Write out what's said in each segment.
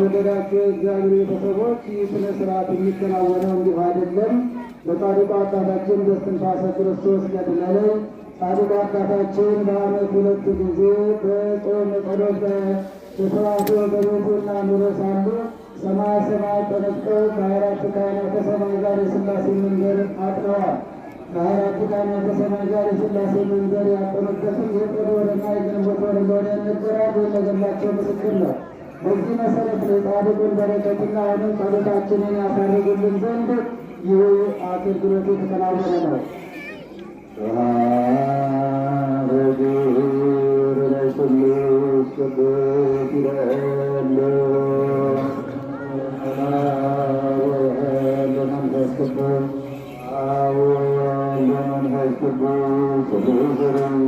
የተወደዳችሁ የእግዚአብሔር ቤተሰቦች፣ ይህ ስነ ስርዓት የሚከናወነው እንዲሁ አይደለም። በጻድቁ አባታችን በእስትንፋሰ ክርስቶስ ገድለ ላይ ጻድቁ አባታችን በዓመት ሁለት ጊዜ በጾም ጸሎት በስርዓቱ በቤቱና ኑሮ ሳሉ ሰማያ ሰማያት ተነጥቀው ከአራቱ ካህናተ ሰማይ ጋር የሥላሴ መንበር አጥነዋል። ከአራቱ ካህናተ ሰማይ ጋር የሥላሴ መንበር ያጠኑበትም የጥር ወርና የግንቦት ወር እንደሆነ ይነገራል። ይህ ለገድላቸው ምስክር ነው። በዚህ መሰረት የጻድቁን በረከትና አሁንም ጸሎታችንን ያሳርጉልን ዘንድ ይህ አገልግሎት የተከናወነ ነው። ግብር ለስሉስ ቅዱስ ይደሉ ወወልድ ወመንፈስ ቅዱስ ወወልድ ወመንፈስ ቅዱስ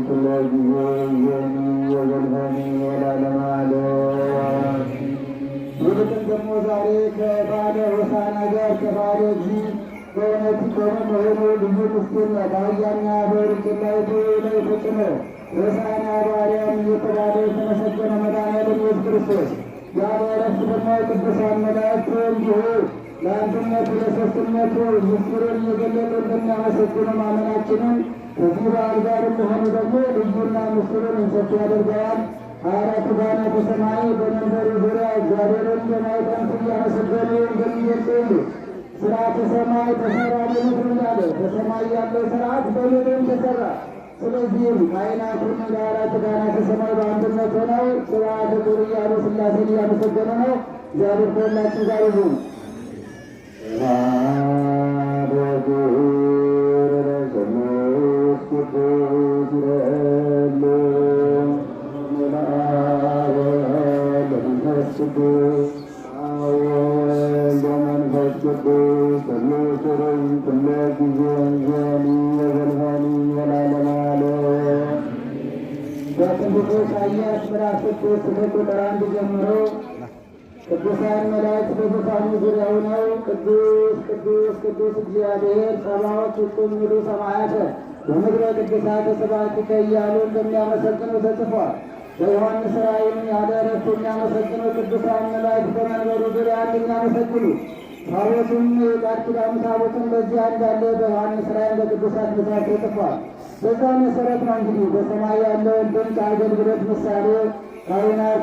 ኩለ ጊዜ ይእዜኒ ወዘልፈኒ ወለዓለመ ዓለም። ይልቅም ደግሞ ዛሬ ከበዓለ ሆሳዕና ጋር ከበዓለ እግዚእ በእውነት በመሆኑ ልዩ ምስጢር ነው። በአህያና በውርንጭላይቱ ላይ ተጭኖ ሆሳዕና በአርያም እየተባለ የተመሰገነ መድኃኔዓለም ኢየሱስ ክርስቶስ ያለ ዕረፍት ደግሞ ቅዱሳን መላእክት እንዲሁ ለአንድነቱ ለሦስትነቱ ምስጢሩን እየገለጡ እንደሚያመሰግኑ ማመናችንን ከዚህ በዓል ጋር መሆኑ ደግሞ ልዩና ምስጢሩን እንሰፊ ያደርገዋል። 24ቱ ካህናተ ሰማይ በመንበሩ ዙሪያ እግዚአብሔርን በማዕጠንት እያመሰገኑ እንደሚገልጹ ሁሉ ስርዓተ ሰማይ ተሰራ በምድር እንዳለ በሰማይ ያለው ስርዓት በምድርም ተሰራ። ስለዚህም ካህናቱን 24ቱ ካህናተ ሰማይ በአንድነት ሆነው ስብሐተ ክብር እያሉ ሥላሴን እያመሰገኑ ነው። እግዚአብሔር ከሁላችን ጋር ይሁን። ግብር ለስሉስ ቅዱስ ይደሉ ወወልድ ወመንፈስ ቅዱስ ወወልድ ወመንፈስ ቅዱስ ኩለ ጊዜ ይእዜኒ ወዘልፈኒ ወለዓለመ ዓለም። በትንቢተ ኢሳይያስ ምዕራፍ 6 ከቁጥር 1 ጀምሮ ቅዱሳን መላእክት በዙፋኑ ዙሪያ ሆነው ቅዱስ ቅዱስ ቅዱስ እግዚአብሔር ጸባዖት ፍጹም ምሉዕ ሰማያተ ወምድረ ቅድሳተ ስብሐቲከ እያሉ እንደሚያመሰግኑ ተጽፏል። በዮሐንስ ራእይም ያለ ዕረፍት የሚያመሰግኑ ቅዱሳን መላእክት በመንበሩ ዙሪያ እንደሚያመሰግኑ፣ ታቦቱም የቃል ኪዳኑ ታቦቱም በዚያ እንዳለ በዮሐንስ ራእይም በቅዱሳት መጻሕፍት ተጽፏል። በዛ መሰረት ነው እንግዲህ በሰማይ ያለውን ድንቅ አገልግሎት ምሳሌ ካህናት